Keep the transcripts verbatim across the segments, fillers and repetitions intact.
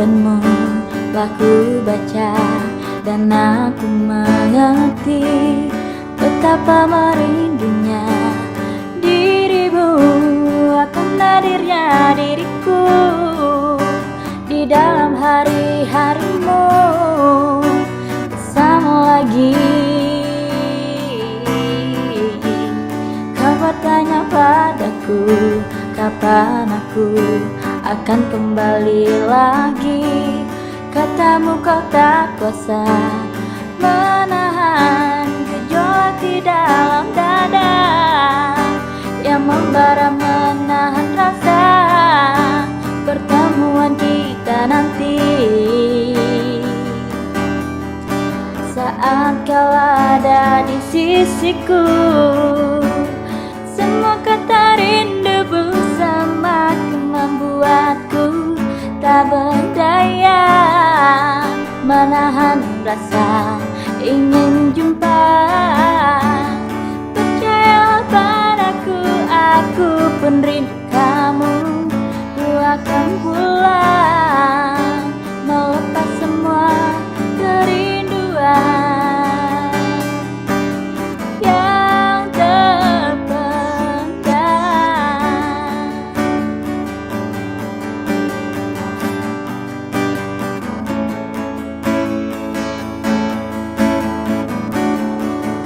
Mu lah ku baca dan aku mengerti betapa merindunya dirimu akan hadirnya diriku di dalam hari-harimu bersama lagi. Kau bertanya padaku, kapan aku akan kembali lagi? Katamu kau tak kuasa menahan gejolak di dalam dada yang membara, menahan rasa pertemuan kita nanti. Saat kau ada di sisiku, semua kata rindu bersamaku membuatku tak berdaya menahan rasa ingin jumpa. Percayalah padaku, aku pun rindu kamu. Ku akan pulang melepas semua kerinduan yang terpendam.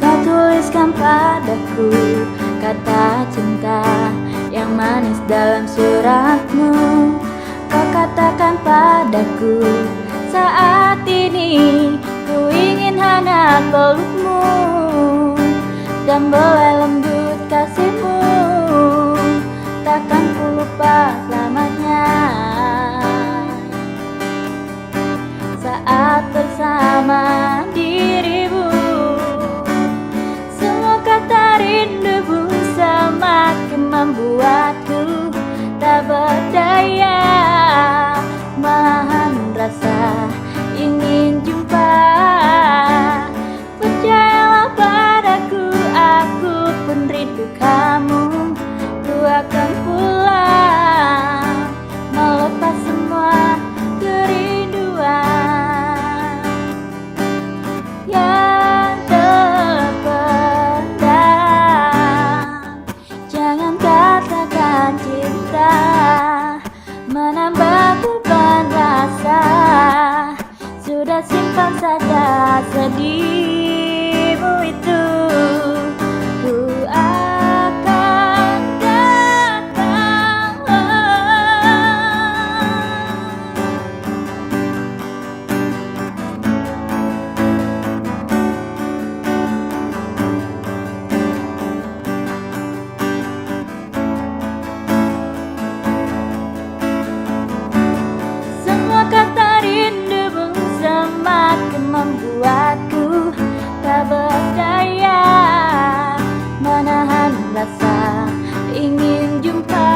Kau tuliskan padaku kata cinta yang manis dalam suratmu. Kau katakan padaku, saat ini ku ingin hangat pelukmu dan belai lembut kasihmu. Takkan ku lupa selamanya saat bersama dirimu. Semua kata rindu semakin membuatku tak berdaya menahan rasa ingin jumpa. Percayalah padaku, aku pun rindu kamu. Ku akan pulang melepas semua kerinduan yang terpendam. Jangan katakan cinta menambah beban rasa. Sudah simpan saja sedihmu itu. Ku akan datang. Semua kata rindu semakin membuatku tak berdaya menahan rasa ingin jumpa.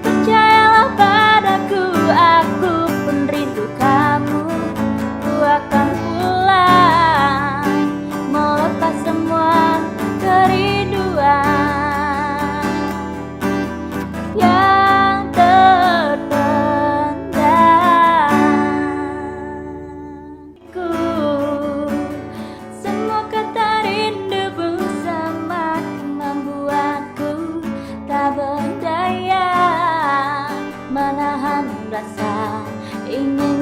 Percayalah padaku, aku pun rindu kamu. Ku akan pulang melepas semua kerinduan yang terpendam. Ku, semua kata rindu bersamaku membuatku tak berdaya menahan rasa ingin